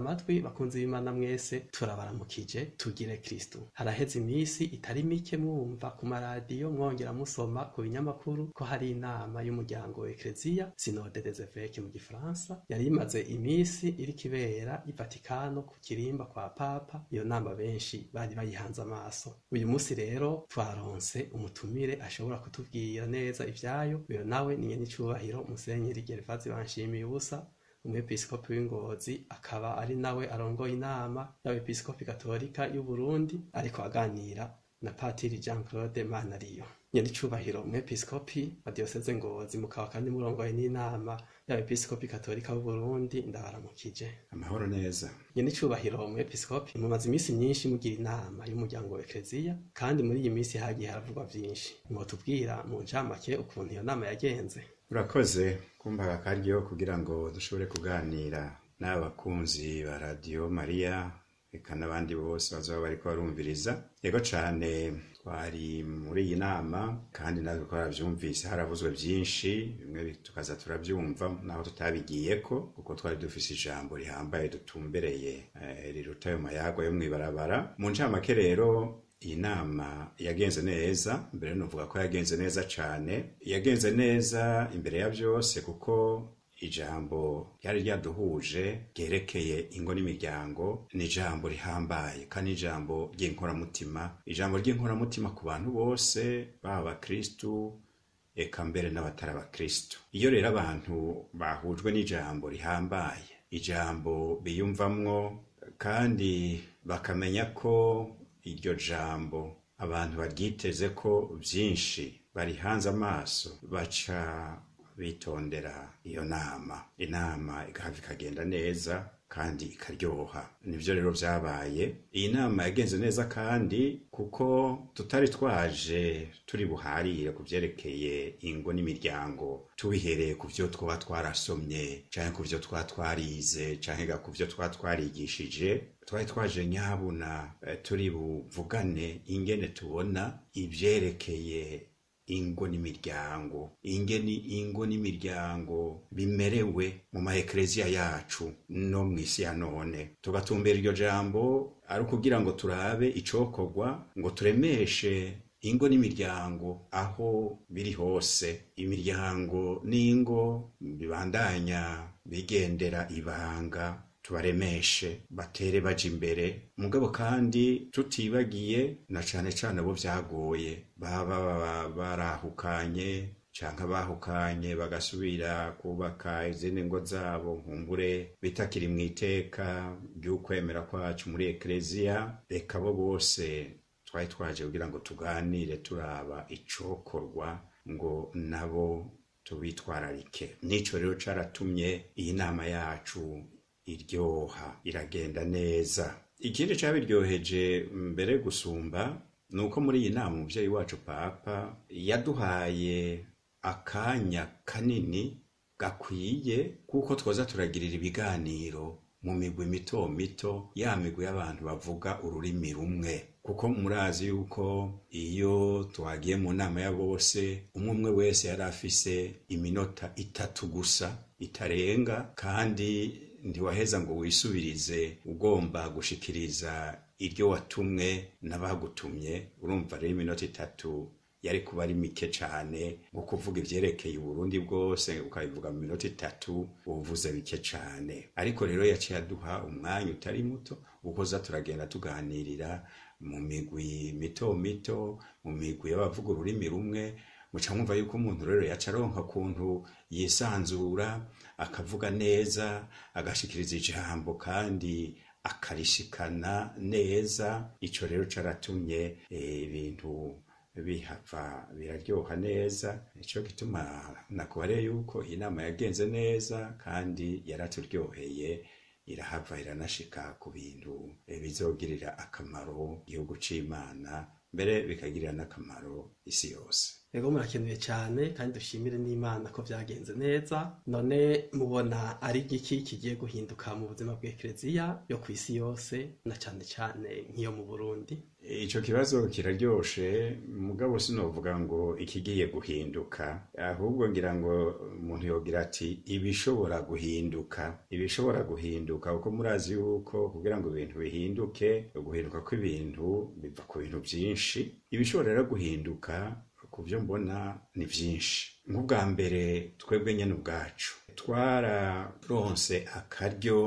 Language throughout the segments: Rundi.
amatwi, bakunzi b'Imana mwese, turabaramukije. Tugire Kristo. Haraheze iminsi itari mike mwumva ku maradiyo, mwongera musoma ku binyamakuru ko hari inama y'umuryango wa Ekleziya, Synode des Évêques mu gifaransa, yari imaze iminsi iriko ibera i Vatikano ku kirimba kwa Papa. Iyo nama benshi bari bayihanze amaso. Uyu munsi rero twaronse umutumire ashobora kutubwira neza ivyayo. Uyo nawe ni nyenicubahiro Musenyeri Gervaze Banshimiye Ubusa, umwepiskopi w'Ingozi, akaba ari nawe arongoye inama y'abepiskopi gatolika y'u Burundi, ariko aganira na Patiri Jean Claude Manariyo. Nyenicubahiro umwepiskopi wa diyoseze Ngozi, mukaba kandi murongoye n'inama y'abepiskopi katolika b'u Burundi, ndabaramukije. Amahoro neza. Nyenicubahiro umwepiskopi, mumaze iminsi myinshi mugira inama y'umuryango wa Ekleziya, kandi muri iyi minsi hagiye haravugwa vyinshi. Mwotubwira mu ncamake ukuntu iyo nama yagenze? Urakoze kumpa akaryo kugira ngo dushobore kuganira n'abakunzi ba Radiyo Mariya, eka n'abandi bose bazoba bariko barumviriza. Yego cane, twari muri iyi nama kandi natwe twaravyumvise, haravuzwe vyinshi, bimwe tukaza turavyumva naho tutabigiyeko, kuko twari dufise ijambo rihambaye dutumbereye riruta ayo mayagwa yo mw'ibarabara. Mu ncamake rero, iyi nama yagenze neza. Mbere novuga ko yagenze neza cane. Yagenze neza imbere ya vyose kuko ijambo ryari ryaduhuje ryerekeye ingo n'imiryango ni ijambo rihambaye, kandi ijambo ry'inkoramutima, ijambo ry'inkoramutima ku bantu bose, baba abakristu eka mbere n'abatari abakristu. Iyo rero abantu bahujwe n'ijambo rihambaye, ijambo biyumvamwo, kandi bakamenya ko iryo jambo abantu baryiteze ko vyinshi, barihanze amaso, baca bitondera iyo nama, inama igahava ikagenda neza kandi ikaryoha. Nivyo rero vyabaye. Iyi nama yagenze neza kandi kuko tutari twaje turi buharire ku vyerekeye ingo n'imiryango tubihereye ku vyo twoba twarasomye canke ku vyo twoba twarize canke ku vyo twoba twarigishije. Twari twaje nyabuna turi buvugane ingene tubona ivyerekeye ingo n'imiryango, ingene ingo n'imiryango bimerewe mu ma ekleziya yacu no mw'isi ya none. Tugatumbera iryo jambo ari ukugira ngo turabe icokorwa ngo turemeshe ingo n'imiryango aho biri hose, imiryango n'ingo bibandanya bigendera ibanga, tubaremeshe batere baja imbere. Mugabo kandi tutibagiye na cane cane abo vyagoye, baba barahukanye canke abahukanye bagasubira kubaka izindi ngo zabo, nkumbure bitakiri mw'iteka ry'ukwemera kwacu muri ekleziya. Reka bo bose twari twaje kugira ngo tuganire turaba icokorwa ngo nabo tubitwararike. Nico rero caratumye iyi nama yacu iryoha, iragenda neza. Ikindi cabiryoheje mbere gusumba nuko muri iyi nama umuvyeyi wacu Papa yaduhaye akanya kanini gakwiye, kuko twoza turagirira ibiganiro mu migwi mito mito, ya migwi y'abantu bavuga ururimi rumwe, kuko murazi yuko iyo twagiye mu nama ya bose, umwe umwe wese yari afise iminota 3 gusa itarenga, kandi ntiwaheza ngo wisubirize ugomba gushikiriza iryo watumwe n'abagutumye. Urumva rero iminota 3 yari kuba ari mike cane, nko kuvuga ivyerekeye Uburundi bwose ukabivuga mu minota 3 uvuze bike cane. Ariko rero yaciye aduha umwanya utari muto ukoza turagenda tuganirira mu migwi mito mito, mu migwi y'abavuga ururimi rumwe. Muca mwumva yuko umuntu rero yaca aronka ukuntu yisanzura, akavuga neza, agashikiriza ijambo kandi akarishikana neza. Ico rero caratumye ibintu bihava biraryoha neza. Nico gituma nakubariye yuko iyi nama yagenze neza kandi yaraturyoheye, irahava iranashika ku bintu bizogirira akamaro igihugu c'Imana, mbere bikagirira n'akamaro isi yose. Ego, murakenuye cyane kandi dushimire n'Imana ko vyagenze neza. None mubona ari igiki kigiye guhinduka mu buzima bw'Ekleziya yo kw'isi yose, na cane cane nk'iyo mu Burundi? Ico kibazo kiraryoshe, mugabo sinovuga ngo ikigiye guhinduka, ahubwo ngira ngo umuntu yogira ati ibishobora guhinduka, ibishobora guhinduka, kuko murazi yuko kugira ngo ibintu bihinduke, guhinduka kw'ibintu biva ku bintu vyinshi. Ibishobora rero guhinduka ku byo mbona ni vyinshi. Nk'ubwa mbere, twebwe nyene ubwacu twararonse akaryo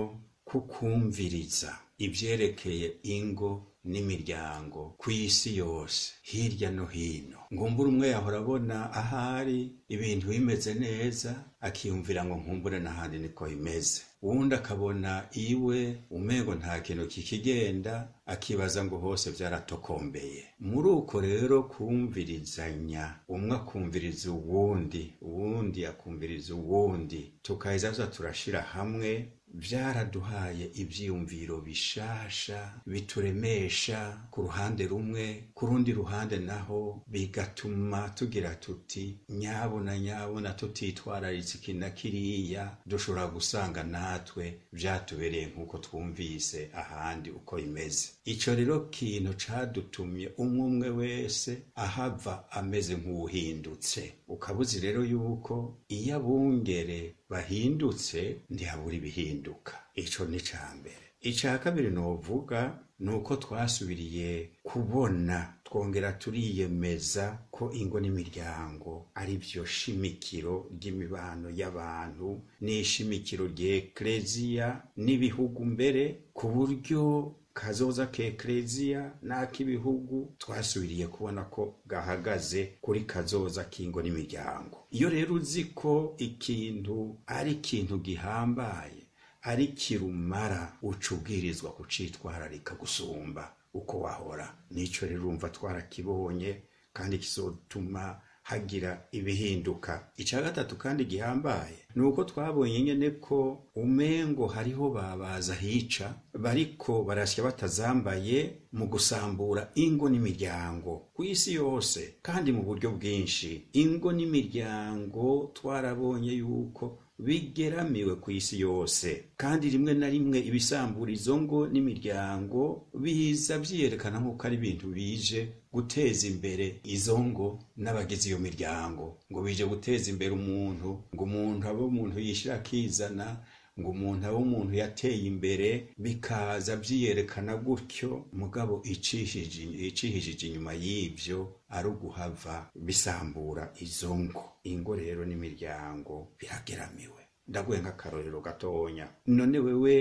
kukumviriza ivyerekeye ingo n'imiryango kw'isi yose, hirya no hino. Nkumbure umwe yahora abona ahari ibintu bimeze neza, akiyumvira ngo nkumbure n'ahandi niko bimeze. Uwundi akabona iwe umengo nta kintu kikigenda, akibaza ngo hose vyaratokombeye. Muri uko rero kumvirizanya, umwe akumviriza uwundi, uwundi akumviriza uwundi, tukaheza tuza turashira hamwe, vyaraduhaye ivyiyumviro bishasha bituremesha ku ruhande rumwe, ku rundi ruhande naho bigatuma tugira tuti nyabuna nyabuna, tutitwararitse iki na kiriya, dushobora gusanga natwe vyatubereye nk'uko twumvise ahandi uko bimeze. Ico rero kintu cadutumye umwe umwe wese ahava ameze nk'uwuhindutse. Ukabuzi rero yuko iyo abungere bahindutse ntihabura ibihinduka. Ico ni ica mbere. Ica kabiri novuga ni uko twasubiriye kubona, twongera turiyemeza ko ingo n'imiryango ari vyo shimikiro ry'imibano y'abantu n'ishimikiro ry'Ekleziya n'ibihugu mbere, ku buryo kazoza k'Ekleziya n'ak'ibihugu twasubiriye kubona ko gahagaze kuri kazoza k'ingo n'imiryango. Iyo rero uzi ko ikintu ari ikintu gihambaye, ari kirumara, uca ubwirizwa kucitwararika gusumba uko wahora. Nico rero urumva twarakibonye kandi kizotuma hagira ibihinduka. Ica gatatu kandi gihambaye ni uko twabonye nyene ko umengo hariho babaza hica bariko barasya batazambaye mu gusambura ingo n'imiryango ku isi yose, kandi mu buryo bwinshi. Ingo n'imiryango twarabonye yuko bigeramiwe ku isi yose, kandi rimwe na rimwe ibisambura izo ngo n'imiryango biza vyiyerekana nk'uko ari ibintu bije guteza imbere izo ngo n'abagize iyo miryango, ngo bije guteza imbere umuntu, ngo umuntu abe umuntu yishira akizana, ngo umuntu abe umuntu yateye imbere, bikaza vyiyerekana gutyo. Mugabo icihishije inyuma y'ivyo ari uguhava bisambura izo ngo. Ingo rero n'imiryango birageramiwe. Ndaguhe nk'akarorero gatonya. None wewe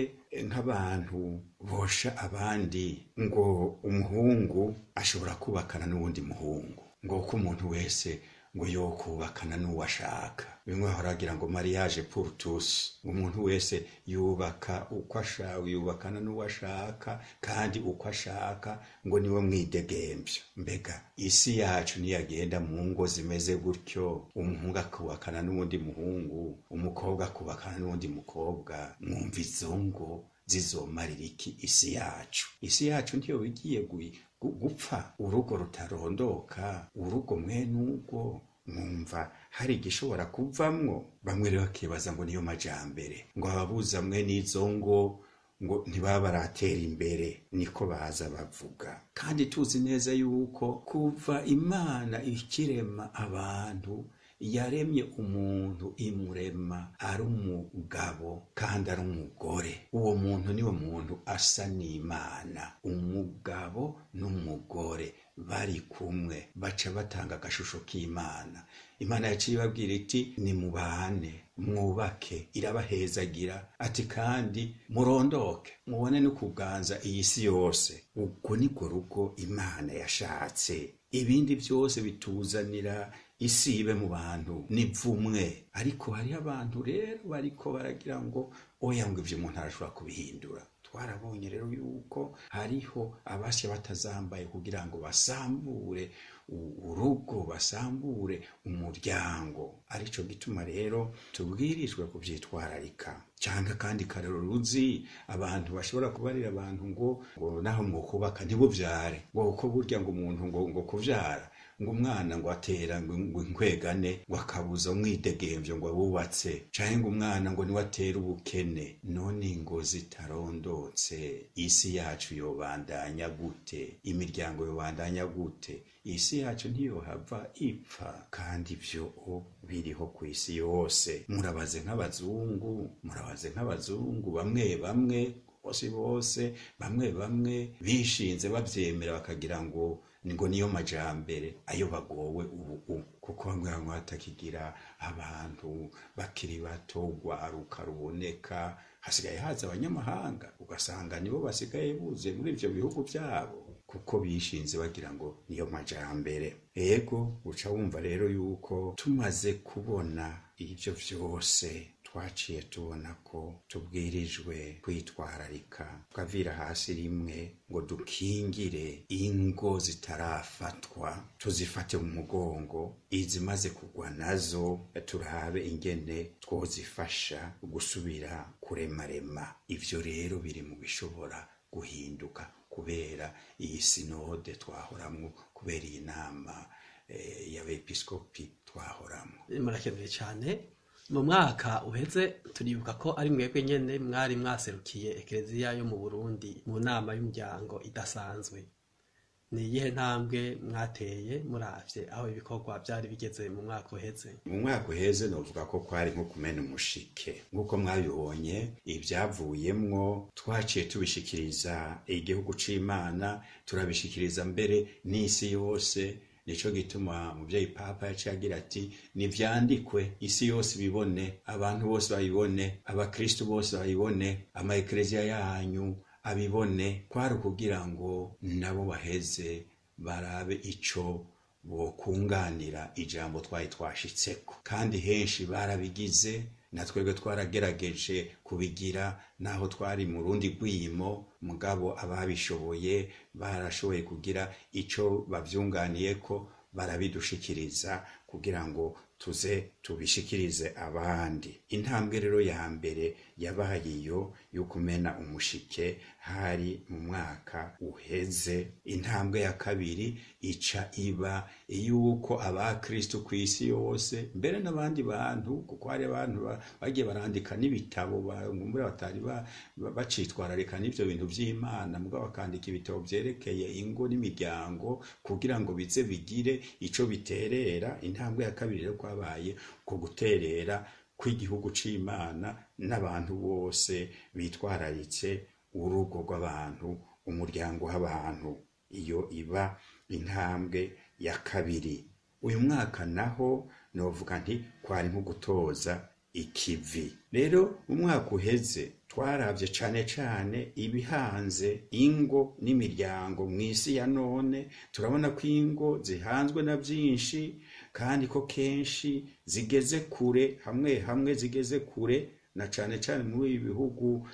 nk'abantu bosha abandi ngo umuhungu ashobora kubakana n'uwundi muhungu, ngo ko umuntu wese ngo yokubakana n'uwo ashaka, bimwe bahora bagira ngo mariage pour tous, umuntu wese yubaka uko ashaka, yubakana n'uwo ashaka kandi uko ashaka, ngo niwe mwidegemvyo. Mbega isi yacu niyagenda mu ngo zimeze gutyo, umuhungu akubakana n'uwundi muhungu, umukobwa akubakana n'uwundi mukobwa, mwumva izo ngo zizomarira iki isi yacu? Isi yacu ntiyo bigiye gupfa urugo rutarondoka, urugo mwene urwo mwumva hari igishobora kuvamwo? Bamwe rero bakibaza ngo niyo majambere, ngo ababuza mwene izo ngo ngo ntibaba baratera imbere, niko baza bavuga. Kandi tuzi neza yuko kuva Imana ikirema abantu, yaremye umuntu imurema ari umugabo kandi ari umugore. Uwo muntu niwe muntu asa n'Imana. Umugabo n'umugore bari kumwe baca batanga agashusho k'Imana. Imana yaciye ibabwira iti nimubane, mwubake, irabahezagira ati kandi murondoke, mubone no kuganza iyi si yose. Ubwo nibwo rugo Imana yashatse. Ibindi byose bituzanira isibe mu bantu nivumwe. Ariko hariho abantu rero bariko baragira ngo oya, ngo ivyo umuntu arashobora kubihindura. Twarabonye rero yuko hariho abasya batazambaye kugira ngo basambure urugo, basambure umuryango. Arico gituma rero tubwirijwe kuvyitwararika. Canke kandi karero ruzi abantu bashobora kubarira abantu ngo naho mwokubaka ntibuvyare, ngo kuko burya ngo umuntu ngo kuvyara ngo umwana ngo atera ngo inkwegane ngo akabuza umwidegemvyo ngo abubatse, canke ngo umwana ngo niwe atera ubukene. None ingo zitarondotse, isi yacu yobandanya gute? Imiryango yobandanya gute? Isi yacu ntiyohava ipfa? Kandi ivyo biriho kw'isi yose. Murabaze nk'abazungu, murabaze nk'abazungu bamwe bamwe, bose bose, bamwe bamwe bishinze bavyemera bakagira ngo niyo majambere ayo bagowe ubu, kuko bamwe bamwe batakigira abantu bakiri bato, urwaruka ruboneka, hasigaye haza abanyamahanga ugasanga nibo basigaye buze muri ivyo bihugu vyabo, kuko bishinze bagira ngo niyo majambere. Ego uca wumva rero yuko tumaze kubona ivyo vyose, twaciye tubona ko tubwirijwe kwitwararika, tukavira hasi rimwe ngo dukingire ingo zitarafatwa, tuzifate mu mugongo, izimaze kugwa nazo turabe ingene twozifasha gusubira kuremarema. Ivyo rero biri mu bishobora guhinduka kubera iyi sinode twahoramwo, kubera iyi nama y'abepiskopi twahoramwo. Murakenuye cane. Mu mwaka uheze turibuka ko ari mwebwe nyene mwari mwaserukiye Ekereziya yo mu Burundi mu nama y'umuryango idasanzwe. Ni iyihe ntambwe mwateye muravye aho ibikorwa vyari bigeze mu mwaka uheze? Mu mwaka uheze novuga ko kwari nko kumena umushike. Nk'uko mwabibonye ivyavuyemwo twaciye tubishikiriza igihugu c'Imana, turabishikiriza mbere n'isi yose. Nico gituma muvyeyi Papa yaciye agira ati nivyandikwe isi yose ibibone, abantu bose babibone, abakristo bose babibone, ama ekereziya yanyu abibone. Kwari ukugira ngo nabo baheze barabe ico bokunganira ijambo twari twashitseko. Kandi henshi barabigize, na twebwe twaragerageje kubigira naho twari mu rundi rwimo, mugabo ababishoboye barashoboye kugira ico bavyunganiyeko, barabidushikiriza kugira ngo tuze tubishikirize abandi. Intambwe rero ya mbere yabaye iyo yo kumena umushike hari mu mwaka uheze. Intambwe ya kabiri ica iba yuko abakristo kw'isi yose, mbere n'abandi bantu, kuko hari abantu bagiye barandika n'ibitabo ngumbura batari bacitwararika n'ivyo bintu vy'Imana, mugabo bakandika ibitabo vyerekeye ingo n'imiryango kugira ngo bize bigire ico biterera. Intambwe ya kabiri rero kwabaye ku guterera kw'igihugu c'Imana n'abantu bose bitwararitse urugo rw'abantu, umuryango w'abantu. Iyo iba intambwe ya kabiri. Uyu mwaka naho novuga nti kwari nko gutoza ikivi. Rero umwaka uheze twaravye cane cane ibihanze ingo n'imiryango mw'isi ya none. Turabona ko ingo zihanzwe na vyinshi, kandi ko kenshi zigeze kure, hamwe hamwe zigeze kure, na cane cane muri ibi bihugu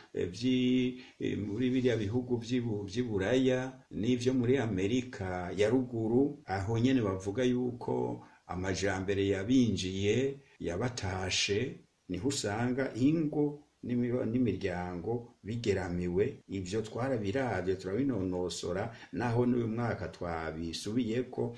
muri biriya bihugu vy'iburaya n'ivyo muri Amerika ya ruguru, aho nyene bavuga yuko amajambere yabinjiye yabatashe, niho usanga ingo n'imiryango bigeramiwe. Ivyo twarabiravye turabinonosora, naho n'uyu mwaka twabisubiyeko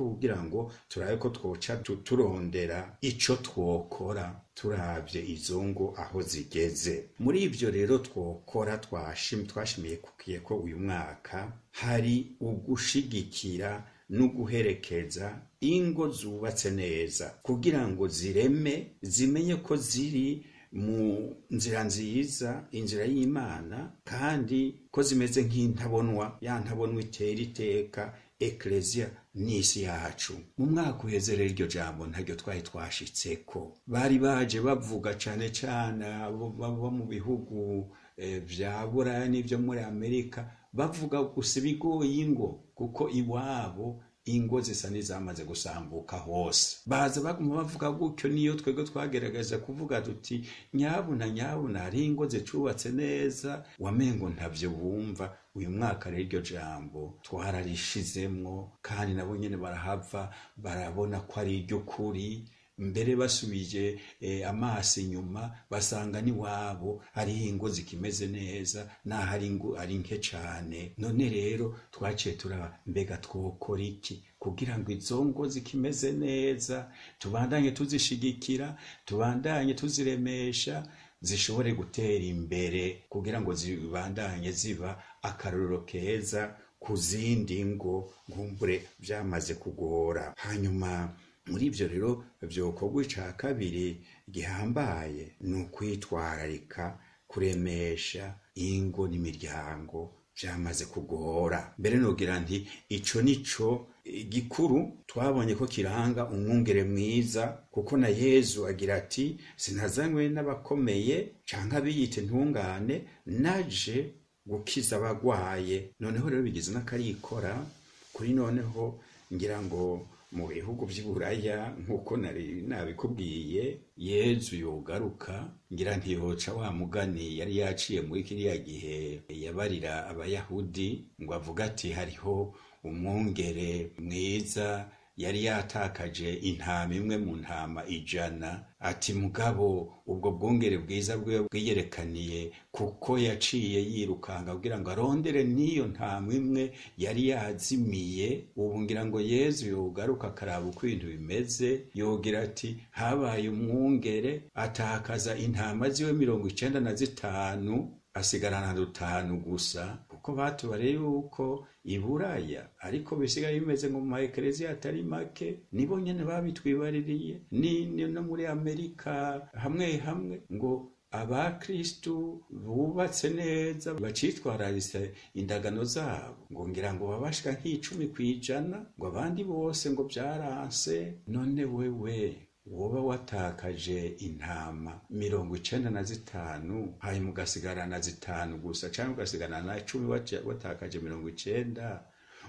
kugira ngo turabe ko twoca turondera ico twokora turavye izo ngo aho zigeze. Muri ivyo rero twokora twashimiye kukiye ko uyu mwaka hari ugushigikira no guherekeza ingo zubatse neza kugira ngo zireme, zimenye ko ziri mu nzira nziza, inzira y'Imana, kandi ko zimeze nk'intabonwa, ya ntabonwa itera iteka Eklezia n'isi yacu. Mu mwaka uheze rero iryo jambo ntaryo twari twashitseko. Bari baje bavuga cane cane abo baba mu bihugu vya Buraya n'ivyo muri Amerika, bavuga gusa ibigoye ingo, kuko iwabo ingo zisa n'izamaze gusambuka hose. Baza baguma bavuga gutyo, niyo twebwe twagerageza kuvuga tuti nyabuna nyabuna hari ingo zicubatse neza, wamengo ntavyo bumva. Uyu mwaka rero iryo jambo twararishizemwo, kandi nabo nyene barahava barabona ko ari iry'ukuri. Mbere basubije amaso inyuma basanga n'iwabo hariho ingo zikimeze neza, naho ari ingo ari nke cane. None rero twaciye turaba mbega twokora iki kugira ngo izo ngo zikimeze neza tubandanye tuzishigikira, tubandanye tuziremesha, zishobore gutera imbere kugira ngo zibandanye ziba akarorero keza ku zindi ngo nkumbure vyamaze kugora. Hanyuma muri ivyo rero vyokorwa, ica kabiri gihambaye ni ukwitwararika kuremesha ingo n'imiryango vyamaze kugora. Mbere nogira nti ico nico gikuru twabonye ko kiranga umwungere mwiza, kuko na Yezu agira ati sinazanywe n'abakomeye canke abiyita intungane, naje gukiza abagwaye. Noneho rero bigize n'akarikora kuri noneho ngira ngo mu bihugu vy'Iburaya nk'uko nari nabikubwiye, Yezu yogaruka ngira ntiyoca wa mugani yari yaciye muri kiriya gihe yabarira Abayahudi ngo avuga ati hariho umwungere mwiza yari yatakaje intama imwe mu ntama 100, ati mugabo ubwo bwungere bwiza bwiwe bwiyerekaniye kuko yaciye yirukanga kugira ngo arondere n'iyo ntama imwe yari yazimiye. Ubu ngira ngo Yezu yogaruka akaraba uko ibintu bimeze, yogira ati habaye umwungere atakaza intama ziwe 95 asigarana 5 gusa, kuko batubare yuko Iburaya ariko bisigaye bimeze ngo mu ma ekereziya atari make nibo nyene babitwibaririye, ni no muri Amerika hamwe hamwe ngo abakristu bubatse neza bacitwararise indagano zabo, ngo ngira ngo babashika nk'10%, ngo abandi bose ngo vyaranse. None wewe woba watakaje intama 95 hanyuma ugasigarana 5 gusa, canke ugasigarana na 10 watakaje 90,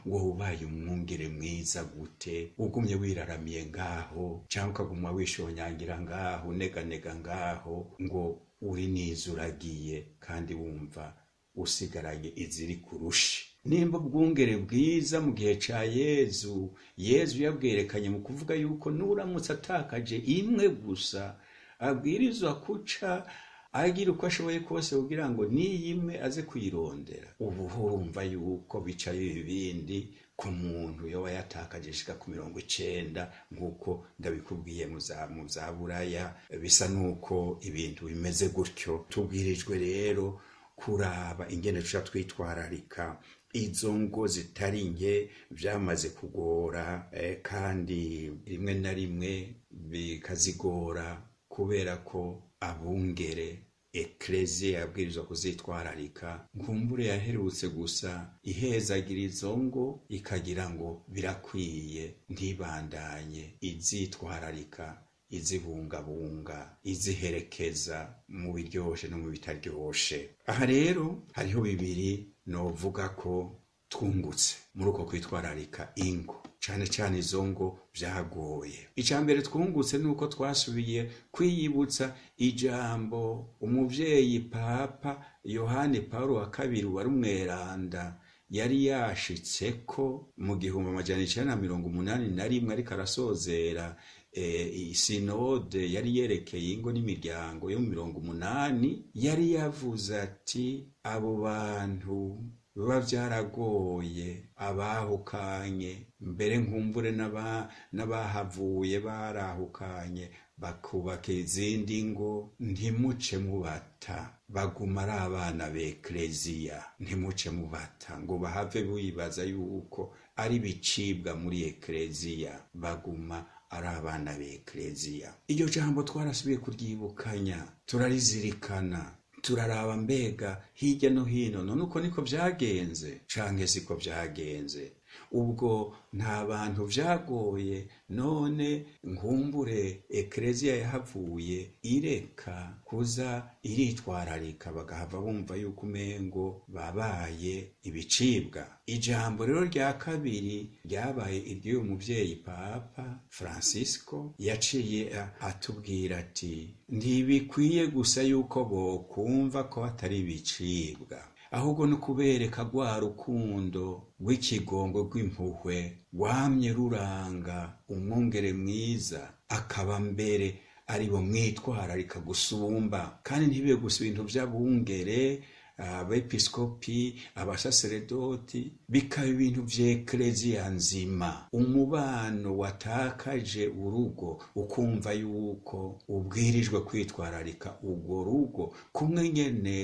ngo ubaye umwungere mwiza gute? Ugumye wiraramiye ngaho, canke ukaguma wishonyangira ngaho, uneganega ngaho ngo uri nizuragiye kandi wumva usigaranye iziri kurushi. Nimba ubwungere bwiza mu gihe ca Yezu, Yezu yabwerekanye mu kuvuga yuko nuramutse atakaje imwe gusa abwirizwa kuca agira uko ashoboye kose kugira ngo niyimwe aze kuyirondera. Ubu urumva yuko bica ibindi ku muntu yoba yatakaje ishika ku 90, nk'uko ndabikubwiye mu za Buraya, bisa nuko ibintu bimeze gutyo. Tubwirijwe rero kuraba ingene tuca twitwararika izo ngo zitari nke vyamaze kugora, kandi rimwe na rimwe bikazigora kubera ko abungere ekleziya yabwirizwa kuzitwararika. Nkumbure yaherutse gusa ihezagira izo ngo ikagira ngo birakwiye, ntibandanye izitwararika, izibungabunga, iziherekeza mu biryoshe no mu bitaryoshe. Aha rero hariho bibiri novuga ko twungutse muri uko kwitwararika ingo, cane cane izo ngo vyagoye. Ica mbere twungutse nuko twasubiye kwiyibutsa ijambo umuvyeyi Papa Yohani Paulo wa kabiri wari umweranda yari yashitseko mu 1981 ariko arasozera sinode yari yerekeye ingo n'imiryango yo mu 80. Yari yavuze ati abo bantu biba vyaragoye abahukanye, mbere nkumbure n'abahavuye barahukanye bakubaka izindi ngo, ntimuce mubata, baguma ari abana b'ekleziya, ntimuce mubata ngo bahave bibaza yuko ari bicibwa muri ekleziya, baguma ari abana b'ekleziya. Iryo jambo twarasubiye kuryibukanya, turarizirikana, turaraba mbega hirya no hino, none uko niko vyagenze canke siko vyagenze? Ubwo nta bantu vyagoye, none nkumbure ekleziya yahavuye ireka kuza iritwararika, bagahava bumva yuko umengo babaye ibicibwa. Ijambo rero rya kabiri ryabaye iry'uyu muvyeyi Papa Francisco, yaciye atubwira ati ntibikwiye gusa yuko bokumva ko atari ibicibwa, Ahubwo no kubereka rwa rukundo rw'ikigongo rw'impuhwe rwamye ruranga umwungere mwiza, akaba mbere aribo mwitwararika gusumba. Kandi ntibibe gusa ibintu vy'abungere, abepiskopi, abasaseredoti, bikaba ibintu vy'ekleziya nzima. Umubano watakaje urugo, ukumva yuko ubwirijwe kwitwararika urwo rugo, kumwe nyene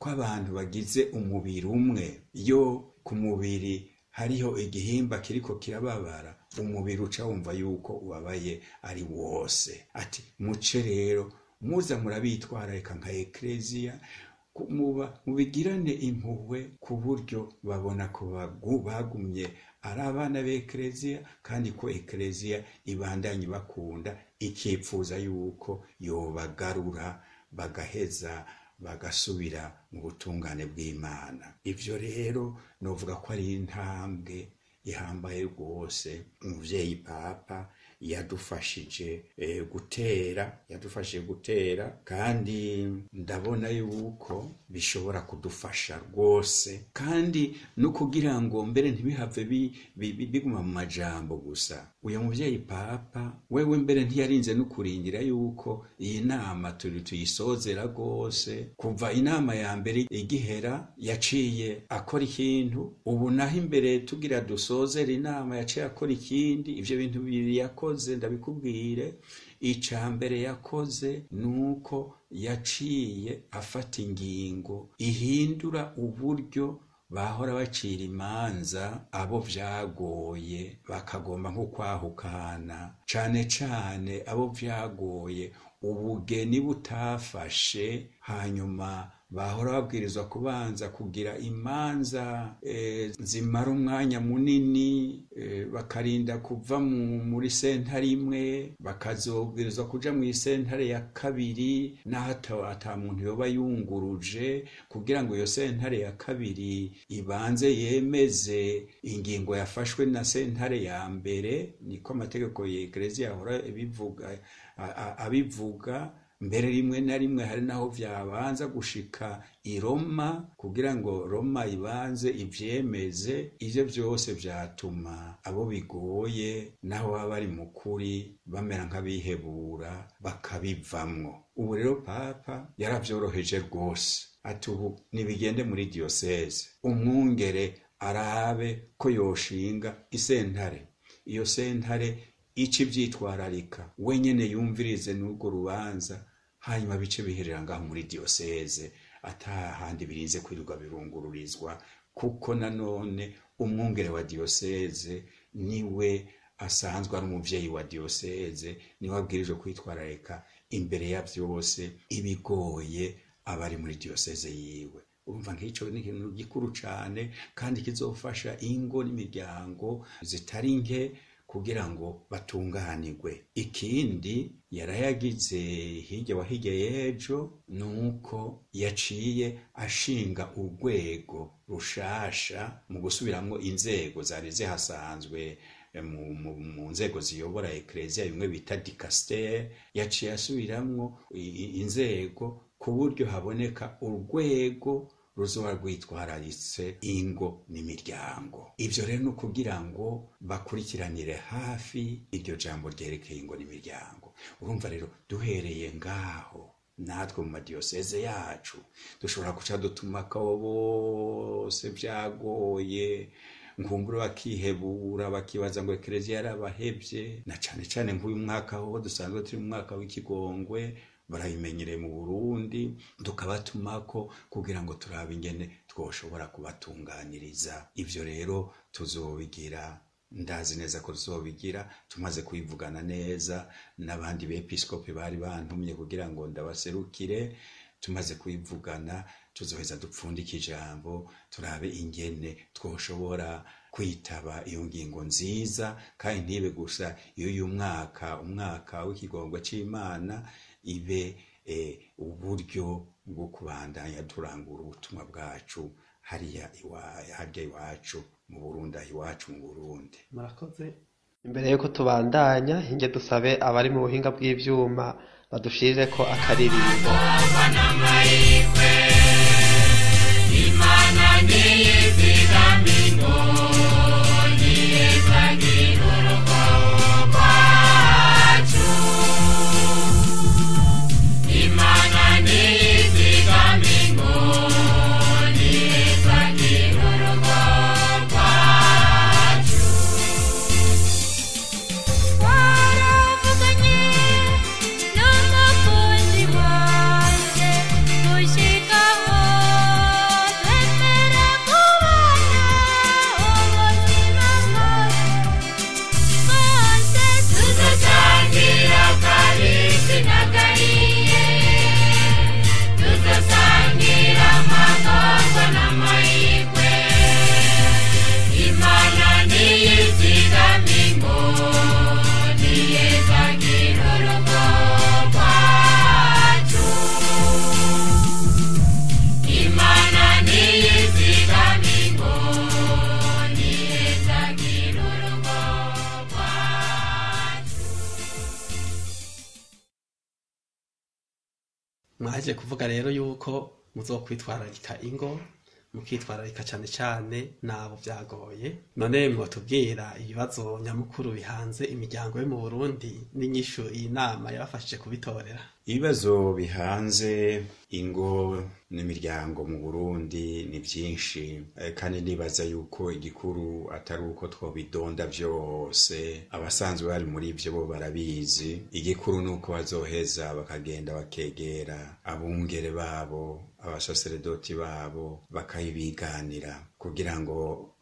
kw'abantu bagize umubiri umwe. Iyo ku mubiri hariho igihimba kiriko kirababara, umubiri uca wumva yuko ubabaye ari wose. Ati muce rero muza murabitwararika nka ekleziya, muba mubigirane impuhwe, ku buryo babona ko bagumye ari abana b'ekleziya, kandi ko ekleziya ibandanye bakunda, ikipfuza yuko yobagarura bagaheza bagasubira mu butungane bw'Imana. Ivyo rero novuga ko ari intambwe ihambaye rwose umuvyeyi Papa yadufashije gutera, yadufashije gutera, kandi ndabona yuko bishobora kudufasha rwose. Kandi no kugira ngo mbere ntibihave biguma mu majambo gusa, uyu muvyeyi Papa wewe mbere ntiyarinze no kurindira yuko iyi nama turi tuyisozera rwose. Kuva inama ya mbere igihera yaciye akora ikintu, ubu naho imbere tugira dusozera inama yaciye akora ikindi. Ivyo bintu bibiri yakoze ndabikubwire. Ica mbere yakoze nuko yaciye afata ingingo ihindura uburyo bahora bacira imanza abo vyagoye, bakagomba nko kwahukana, cane cane abo vyagoye ubugeni butafashe, hanyuma bahora babwirizwa kubanza kugira imanza zimara umwanya munini, bakarinda kuva muri sentare imwe bakazobwirizwa kuja mu sentare ya kabiri, naho ata muntu yoba yunguruje, kugira ngo iyo sentare ya kabiri ibanze yemeze ingingo yafashwe na sentare ya mbere. Niko amategeko ya Eklezia yahora abivuga. Mbere rimwe na rimwe hari naho vyabanza gushika i Roma kugira ngo Roma ibanze ivyemeze. Ivyo vyose vyatuma abo bigoye naho baba bari mu kuri bamera nk'abihebura bakabivamwo. Ubu rero Papa yaravyoroheje rwose, ati ubu nibigende muri diyoseze, umwungere arabe ko yoshinga isentare, iyo sentare ici vyitwararika, wenyene yumvirize n'urwo rubanza, hanyuma bice biherera ngaho muri diyoseze, atahandi birinze kwirirwa birungururizwa. Kuko nanone umwungere wa diyoseze niwe asanzwe ari umuvyeyi wa diyoseze, niwe abwirijwe kwitwararika imbere ya vyose ibigoye abari muri diyoseze yiwe. Urumva nk'ico ni ikintu gikuru cane, kandi kizofasha ingo n'imiryango zitari nke kugira ngo batunganirwe. Ikindi yarayagize hirya wa hirya y'ejo nuko yaciye ashinga urwego rushasha mu gusubiramwo inzego zari zihasanzwe mu nzego ziyobora ekleziya, bimwe bita dikastere. Yaciye asubiramwo inzego ku buryo haboneka urwego ruzoba rwitwararitse ingo n'imiryango. Ivyo rero ni ukugira ngo bakurikiranire hafi iryo jambo ryerekeye ingo n'imiryango. Urumva rero duhereye ngaho natwe mu madiyoseze yacu dushobora guca dutumako abo bose vyagoye, nkumbure bakihebura bakibaza ngo ekleziya yarabahevye, na cane cane nk'uyu mwaka ho dusanzwe turi mu mwaka w'ikigongwe, barabimenyereye mu Burundi, tukabatumako kugira ngo turabe ingene twoshobora kubatunganiriza. Ivyo rero tuzobigira, ndazi neza ko tuzobigira tumaze kwivugana neza n'abandi bepiskopi bari bantumye kugira ngo ndabaserukire. Tumaze kwivugana tuzoheza dupfundike ijambo, turabe ingene twoshobora kwitaba iyo ngingo nziza, kandi ntibe gusa iyo uyu mwaka, umwaka w'ikigongwe c'Imana, ibe uburyo bwo kubandanya turangura ubutumwa bwacu hariya harya iwacu mu Burundi, aho iwacu mu Burundi. Murakoze. Imbere yuko tubandanya, hinge dusabe abari mu buhinga bw'ivyuma badushirire ko akaririmbo. Imana Mwahejeje kuvuga rero yuko muzokwitwararika ingo, mukitwararika cane cane n'abo vyagoye. None mwotubwira ibibazo nyamukuru bihanze imiryango yo mu Burundi n'inyishu iyi nama yabafashije kubitorera? Ibibazo bihanze ingo n'imiryango mu Burundi ni vyinshi, kandi nibaza yuko igikuru atari uko twobidonda vyose, abasanzwe bari muri ivyo bo barabizi. Igikuru nuko bazoheza bakagenda bakegera abungere babo, abasaseredoti babo, bakabiganira kugira ngo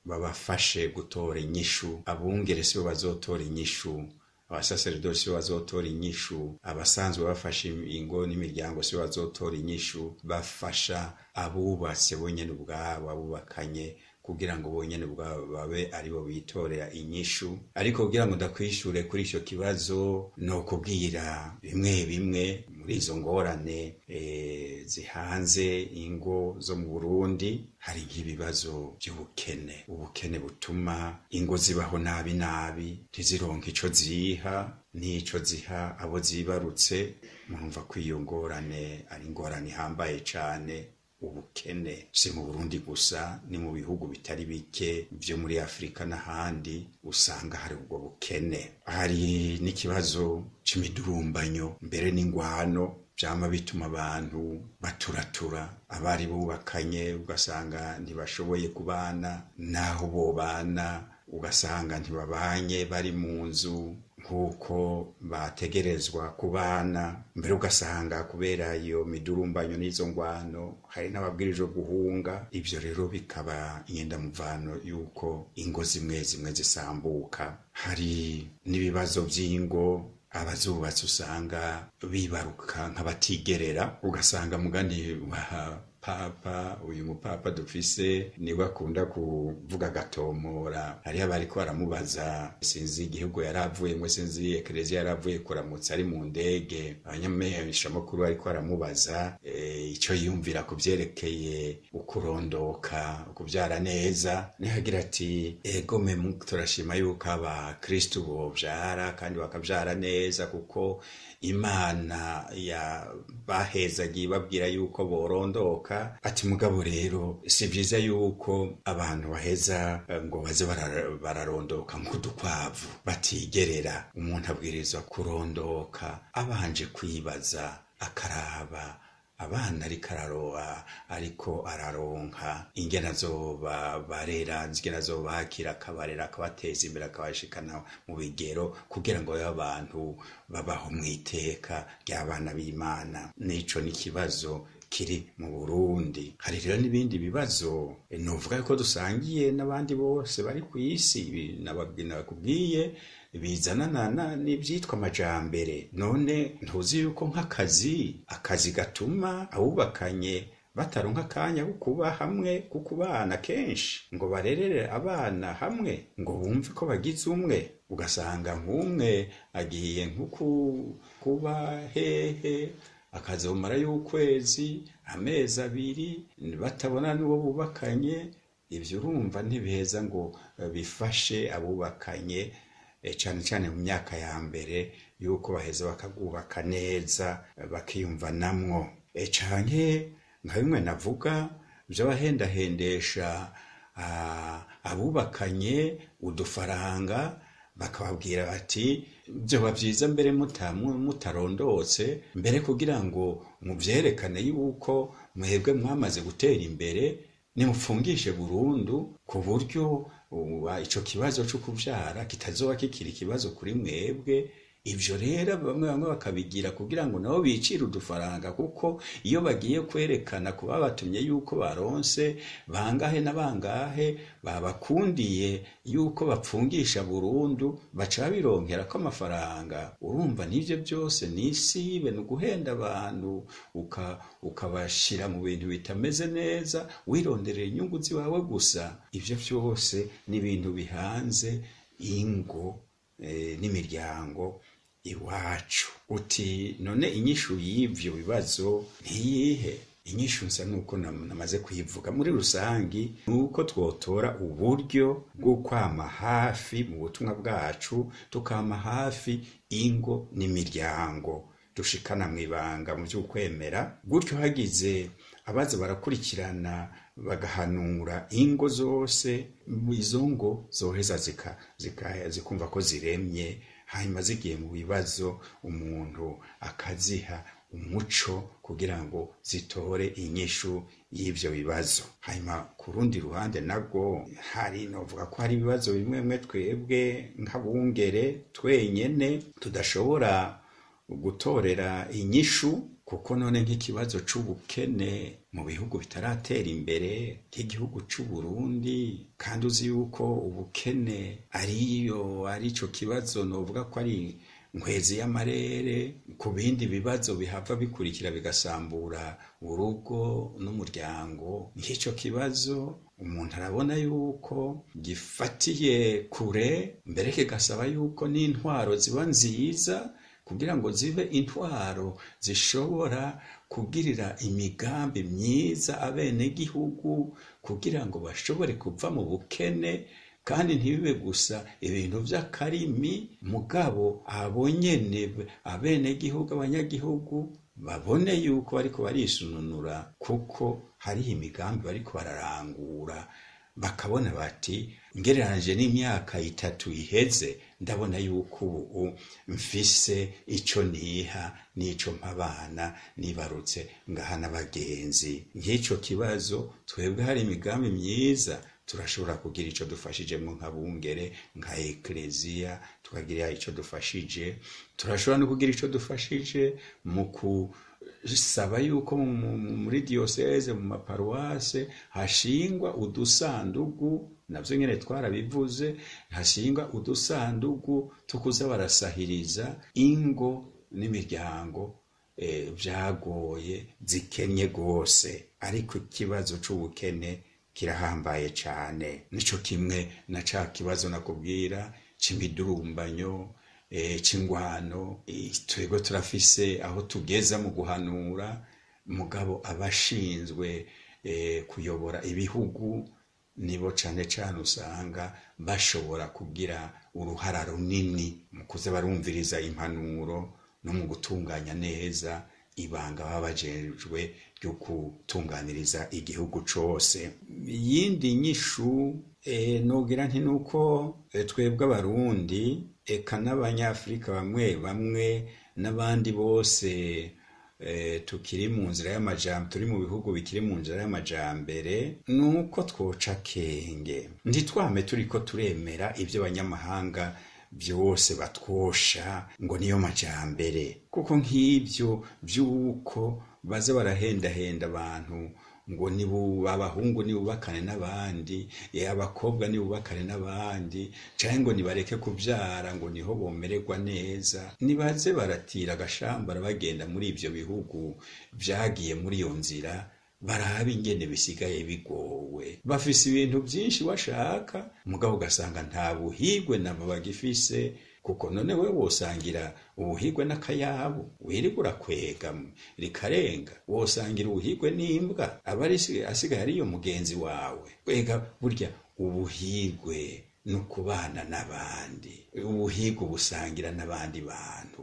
babafashe gutora inyishu. Abungere sibo bazotora inyishu, abasaseredoti sibo bazotora inyishu, abasanzwe bafasha ingo n'imiryango sibo bazotora inyishu. Bafasha abubatse bonyene ubwabo, abubakanye, kugira ngo bonyene ubwabo babe aribo bitorera inyishu. Ariko kugira ngo ndakwishure kuri ico kibazo, no kubwira bimwe bimwe muri izo ngorane zihanze ingo zo mu Burundi, hari nk'ibibazo by'ubukene. Ubukene butuma ingo zibaho nabi nabi, ntizironke ico ziha n'ico ziha abo zibarutse. Murumva ko iyo ngorane ari ingorane ihambaye cane. Ubukene si mu Burundi gusa, ni mu bihugu bitari bike vyo muri Afrika n'ahandi usanga hari ubwo bukene. Hari n'ikibazo c'imidurumbanyo mbere n'ingwano, vyama bituma abantu baturatura, abari bubakanye ugasanga ntibashoboye kubana, naho bobana ugasanga ntibabanye bari mu nzu nk'uko bategerezwa kubana. Mbere ugasanga kubera iyo midurumbanyo n'izo ngwano hari n'ababwirijwe guhunga. Ivyo rero bikaba inyendamuvano y'uko ingo zimwe zimwe zisambuka. Hari n'ibibazo vy'ingo abazubatse usanga bibaruka nk'abatigerera, ugasanga mugani wa papa, uyu mupapa dufise niwe akunda kuvuga agatomora. Hariho abariko baramubaza, sinzi igihugu yaravuyemwo, sinzi ekereziya yaravuye kuramutsa ari mu ndege, abanyameshamakuru bariko baramubaza ico yiyumvira ku vyerekeye ukurondoka, ukuvyara neza. Niho agira ati: egome turashima yuko abakristu bovyara kandi bakavyara neza, kuko Imana yabahezagiye ibabwira yuko borondoka. Ati mugabo rero si vyiza yuko abantu baheza ngo baze bararondoka nk'udukwavu batigerera. Umuntu abwirizwa kurondoka abanje kwibaza, akaraba abana ariko araroba, ariko araronka, ingene azobarera, ingene azobakira, akabarera, akabateza imbere, akabashikana mu bigero, kugira ngo babe abantu babaho mw'iteka ry'abana b'Imana. Nico ni ikibazo kiri mu Burundi. Hari rero n'ibindi bibazo novuga ko dusangiye n'abandi bose bari kw'isi, nakubwiye bizanana n'ivyitwa amajambere. None ntuzi yuko nk'akazi, akazi gatuma abubakanye bataronka akanya ko kuba hamwe, ko kubana kenshi, ngo barerere abana hamwe, ngo bumve ko bagize umwe. Ugasanga nk'umwe agiye nko kuba hehe, akazomara y'ukwezi, amezi abiri, batabona n'uwo bubakanye. Ivyo urumva ntibiheza ngo bifashe abubakanye, cane cane mu myaka ya mbere yuko baheza bakagubaka neza, bakiyumvanamwo. Canke nka bimwe navuga vy'abahendahendesha abubakanye udufaranga, bakababwira bati vyoba vyiza mbere mutarondotse, mbere kugira ngo muvyerekane yuko mwebwe mwamaze gutera imbere, nimupfungishe burundu, ku buryo ico kibazo co kuvyara kitazoba kikiri ikibazo kuri mwebwe. Ivyo rero bamwe bamwe bakabigira kugira ngo nabo bicire udufaranga, kuko iyo bagiye kwerekana ku babatumye yuko baronse bangahe na bangahe babakundiye yuko bapfungisha burundu, baca babironkera ko amafaranga. Urumva n'ivyo byose n'isibe, ni uguhenda abantu, ukabashira mu bintu bitameze neza, wironderera inyungu ziwawe gusa. Ivyo vyose ni ibintu bihanze ingo n'imiryango iwacu. Uti none inyishu y'ivyo bibazo ntiyihe? Inyishu nsa nuko namaze kuyivuga muri rusangi, nuko twotora uburyo bwo kwama hafi mu butumwa bwacu, tukama hafi ingo n'imiryango, dushikana mw'ibanga mu vy'ukwemera. Gutyo hagize abaza barakurikirana bagahanura ingo zose, izo ngo zoheza zikumva ko ziremye, hanyuma zigiye mu bibazo umuntu akaziha umuco kugira ngo zitore inyishu y'ivyo bibazo. Hanyuma ku rundi ruhande nabwo hari novuga ko hari ibibazo bimwe bimwe twebwe nk'abungere twenyene tudashobora gutorera inyishu, kuko none nk'ikibazo c'ubukene mu bihugu bitaratera imbere nk'igihugu c'Uburundi, kandi uzi yuko ubukene ariyo arico kibazo novuga ko ari nkwezi y'amarere ku bindi bibazo bihava bikurikira bigasambura urugo n'umuryango. Nk'ico kibazo umuntu arabona yuko gifatiye kure, mbere kigasaba yuko n'intwaro ziba nziza kugira ngo zibe intwaro zishobora kugirira imigambi myiza abenegihugu kugira ngo bashobore kuva mu bukene, kandi ntibibe gusa ibintu vy'akarimi, mugabo abo nyene abenegihugu abanyagihugu babone yuko bariko barisununura, kuko hariho imigambi bariko bararangura, bakabona bati ngereranije n'imyaka 3 iheze ndabona yuko ubu mfise ico niha n'ico mpabana nibarutse ngaha n'abagenzi. Nk'ico kibazo twebwe hari imigambi myiza turashobora kugira ico dufashijemwo nk'abungere, nka ekleziya tukagira ico dufashije. Turashobora no kugira ico dufashije mu kusaba yuko muri diocese, mu maparuwase hashingwa udusandugu, navyo nyene twarabivuze, hashingwa udusandugu tukuza barasahiriza ingo n'imiryango vyagoye zikenye gose. Ariko ikibazo c'ubukene kirahambaye cane, nico kimwe na ca kibazo nakubwira c'imidurumbanyo, c'ingwano. Twebwe turafise aho tugeza mu guhanura, mugabo abashinzwe kuyobora ibihugu nibo cane cane usanga bashobora kugira uruhara runini mu kuza barumviriza impanuro no mu gutunganya neza ibanga baba bajejwe ryo gutunganiriza igihugu cose. Iyindi nyishu nogira nti nuko twebwe abarundi eka n'abanyafrika bamwe bamwe n'abandi bose tukiri mu nzira y'amajambere, turi mu bihugu bikiri mu nzira y'amajambere, nuko twoca akenge, ntitwame turiko turemera ivyo abanyamahanga byose batwosha ngo niyo majambere, kuko nk'ivyo vy'uko baza barahendahenda abantu ngo nibu abahungu nibubakane n'abandi, abakobwa nibubakane n'abandi, canke ngo nibareke kuvyara ngo niho bomererwa neza. Nibaze baratira agashambara bagenda muri ivyo bihugu vyagiye muri iyo nzira, barabe ingene bisigaye bigowe. Bafise ibintu vyinshi bashaka, mugabo ugasanga nta buhigwe nabo bagifise, kuko none wewe wosangira ubuhigwe n'akayabu wirirwa urakwega rikarenga, wosangira ubuhigwe n'imbwa aba asigaye ariyo mugenzi wawe. Kwega burya ubuhigwe no kubana n'abandi, ubuhigwe busangira n'abandi bantu,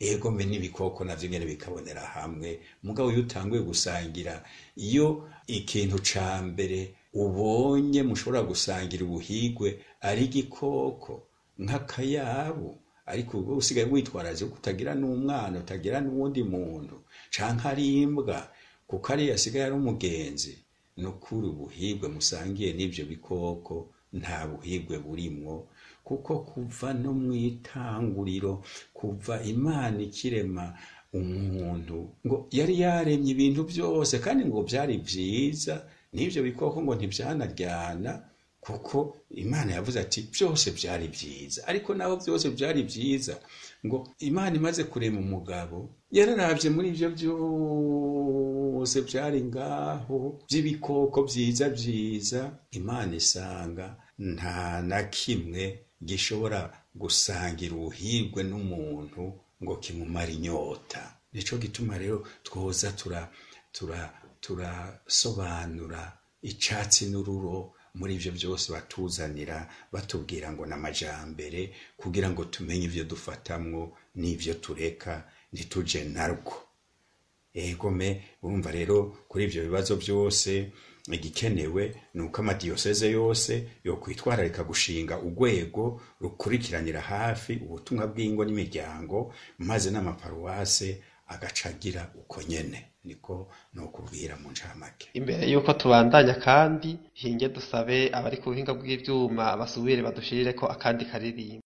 ego mbe n'ibikoko navyo nyene bikabonera hamwe. Mugabo iyo utanguye gusangira, iyo ikintu ca mbere ubonye mushobora gusangira ubuhigwe ari igikoko nk'akayabu, ariko ubwo usigaye witwaraje ko utagira n'umwana, utagira n'uwundi muntu, canke ari imbwa kuko ari asigaye ari umugenzi, nukuri ubuhigwe musangiye n'ivyo bikoko nta buhigwe burimwo, kuko kuva no mw'itanguriro, kuva Imana ikirema umuntu, ngo yari yaremye ibintu byose kandi ngo byari vyiza, n'ivyo bikoko ngo ntivyanaryana, kuko Imana yavuze ati byose byari vyiza. Ariko naho byose byari vyiza, ngo Imana imaze kurema umugabo yararavye muri ivyo byose byari ngaho by'ibikoko vyiza vyiza, Imana isanga nta na kimwe gishobora gusangira ubuhirwe n'umuntu ngo kimumare inyota. Nico gituma rero twoza turasobanura icatsi n'ururo muri ivyo byose batuzanira, batubwira ngo n'amajambere, kugira ngo tumenye ivyo dufatamwo n'ivyo tureka ntituje narwo. Egome urumva rero kuri ivyo bibazo byose igikenewe nuko amadiyoseze yose yo kwitwararika gushinga urwego rukurikiranira hafi ubutumwa bw'ingo n'imiryango, maze n'amaparuwase agacagira uko nyene. Niko nokubwira mu ncamake. Imbere yuko tubandanya kandi hinge dusabe abari ku buhinga bw'ivyuma basubire badushirireko akandi karirimbo.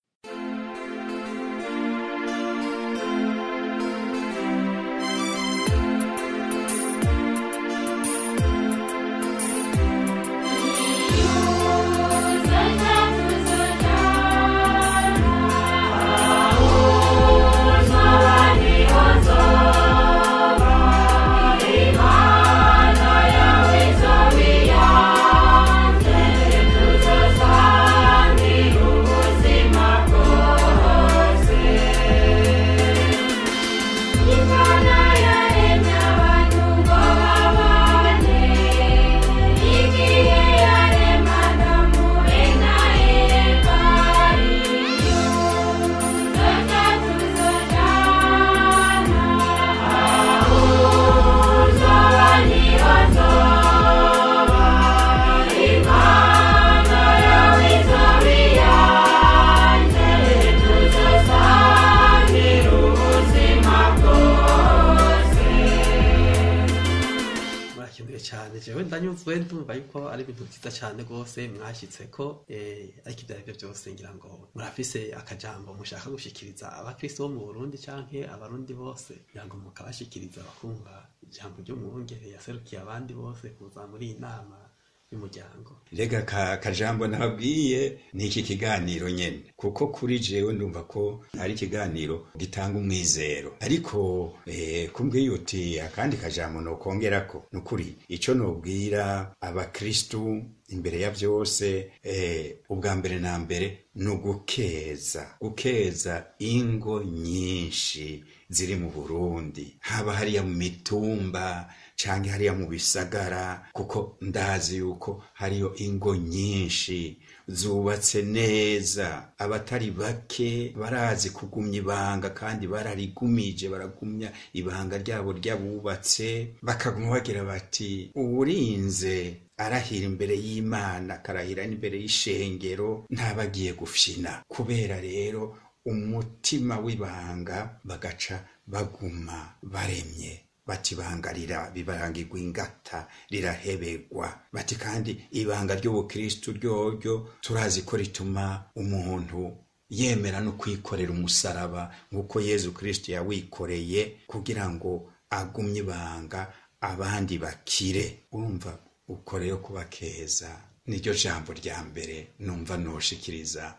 Jewe ndanyuzwe ndumva yuko ari ibintu vyiza cane gose mwashitseko, ariko ivyo arivyo vyose ngira ngo murafise akajambo mushaka gushikiriza abakristo bo mu Burundi canke abarundi bose, ngira ngo mukabashikiriza bakumva ijambo ry'umwungere yaserukiye abandi bose kuza muri iyi nama y'umuryango. Rega kajambo nababwiye ni iki kiganiro nyene, kuko kuri jewe ndumva ko ari ikiganiro gitanga umwizero. Ariko kumbwiye uti akandi kajambo nokongerako, nukuri ico nobwira abakristu imbere ya byose, ubwa mbere na mbere ni gukeza ingo nyinshi ziri mu Burundi, haba hariya mu mitumba canke hariya mu bisagara, kuko ndazi yuko hariyo ingo nyinshi zubatse neza. Abatari bake barazi kugumya ibanga kandi bararigumije, baragumya ibanga ryabo ryabubatse, bakaguma bagira bati uwurinze arahira imbere y'Imana akarahira n'imbere y'ishengero ntabagiye gufyina. Kubera rero umutima w'ibanga bagaca baguma baremye, bati ibanga bibarangirwa ingata rirahebegwa, bati kandi ibanga ry'ubukristu ryoryo turazi ko rituma umuntu yemera no kwikorera umusaraba nk'uko Yezu Kristo yawikoreye kugira ngo agumye ibanga abandi bakire. Urumva uko rero kubakeza niryo jambo rya mbere numva noshikiriza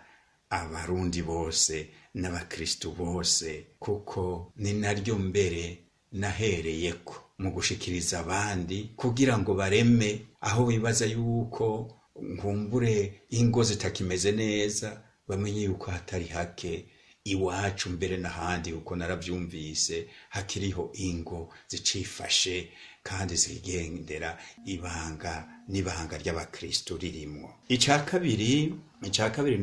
abarundi bose n'abakristu bose, kuko ni naryo mbere nahereyeko mu gushikiriza abandi kugira ngo bareme aho bibaza yuko nkumbure ingo zitakimeze neza, bamenye yuko hatari hake iwacu mbere n'ahandi, kuko naravyumvise hakiriho ingo zicifashe kandi zigendera ibanga n'ibanga ry'abakristo ririmwo. Ica kabiri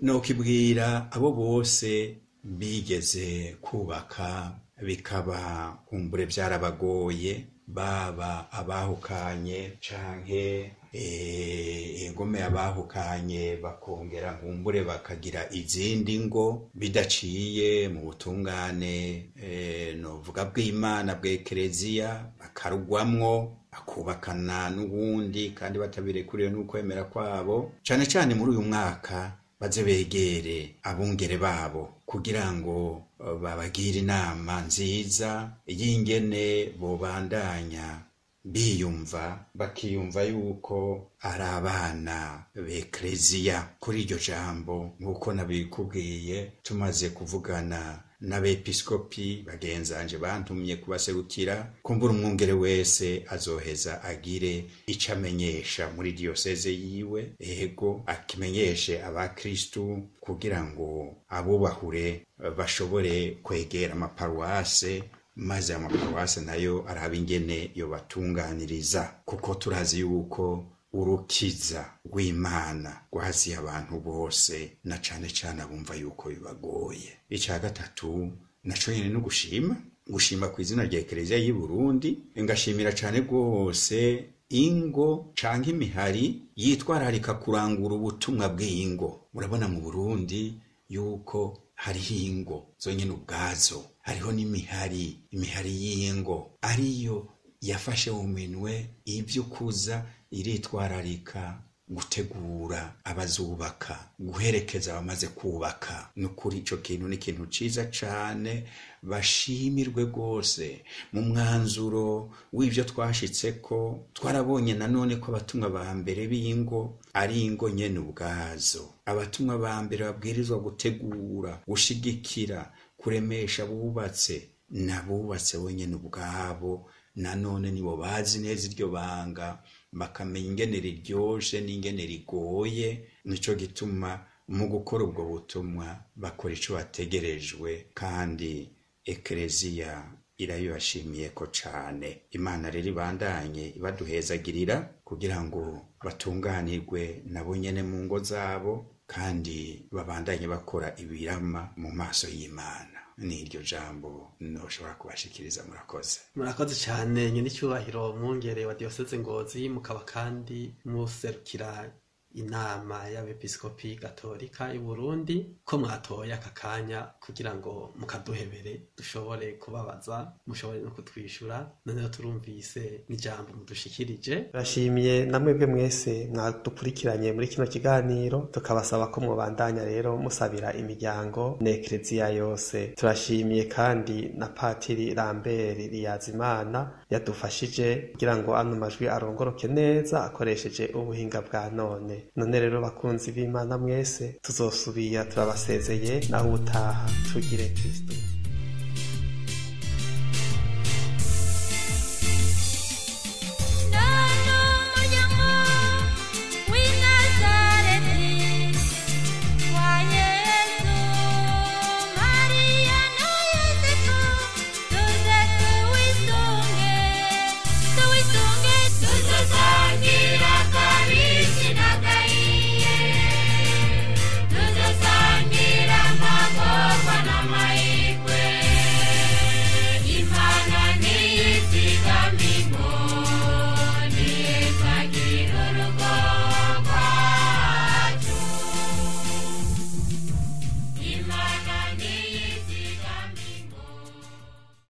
nokubwira abo bose bigeze kubaka bikaba kumbure byarabagoye, baba abahukanye canke ingome abahukanye bakongera nkumbure bakagira izindi ngo bidaciye mu butungane novuga bw'Imana bw'Ekereziya, bakarugwamwo akubakana n'uwundi kandi batabirekuriwe n'ukwemera kwabo. Cane cane muri uyu mwaka baze begere abungere babo kugira ngo babagire inama nziza y'ingene bobandanya biyumva, bakiyumva yuko ari abana b'Ekereziya. Kuri iryo jambo nk'uko nabikubwiye tumaze kuvugana n'abepiskopi bagenzanje bantumye kubaserukira, kumbura umwungere wese azoheza agire ico amenyesha muri diyoseze yiwe, ego akimenyeshe abakristu kugira ngo abubahure bashobore kwegera amaparuwase, maze amaparuwase nayo arabe ingene yobatunganiriza, kuko turazi yuko urukiza rw'Imana rwaziye abantu bose na cane cane abumva yuko bibagoye. Ica gatatu Naco nyene no gushima, gushima ku izina rya Ekereziya y'i Burundi, ngashimira cane rwose ingo canke imihari yitwararika kurangura ubutumwa bw'ingo. Murabona mu Burundi yuko hariho ingo zonyene ubwazo, hariho n'imihari, imihari y'ingo ariyo yafashe mu minwe ivyo kuza iritwararika gutegura abazubaka, guherekeza abamaze kubaka. Nukuri ico kintu ni ikintu ciza cane, bashimirwe rwose. Mu mwanzuro w'ivyo twashitseko, twarabonye nanone ko abatumwa ba mbere b'ingo ari ingo nyene ubwazo. Abatumwa ba mbere babwirizwa gutegura, gushigikira, kuremesha abubatse, n'abubatse bonyene ubwabo nanone nibo bazi neza iryo banga, bakamenya ingene riryoshe n'ingene rigoye. Nico gituma mu gukora ubwo butumwa bakora ico bategerejwe, kandi Ekereziya irabibashimiyeko cane. Imana rero ibandanye ibaduhezagirira kugira ngo batunganirwe nabo nyene mu ngo zabo, kandi babandanye bakora ibirama mu maso y'Imana. Ni iryo jambo noshobora kubashikiriza. Murakoze. Murakoze cyane nyenicyubahiro mwungere wa diyoseze Ngozi, mukaba kandi muserukira inama y'abepiskopi gatolika y'u Burundi, ko mwatoye aka kanya kugira ngo mukaduhebere dushobore kubabaza, mushobore no kutwishura. Noneho turumvise n'ijambo mudushikirije. Turashimiye namwebwe mwese mwadukurikiranye muri kino kiganiro, tukabasaba ko mubandanya rero musabira imiryango n'ekereziya yose. Turashimiye kandi na Patiri Lambert Riyazimana yadufashije kugira ngo ano majwi arongoroke neza akoresheje ubuhinga bwa none. None rero bakunzi b'Imana mwese, tuzosubira, turabasezeye naho ubutaha. Tugire Kristo.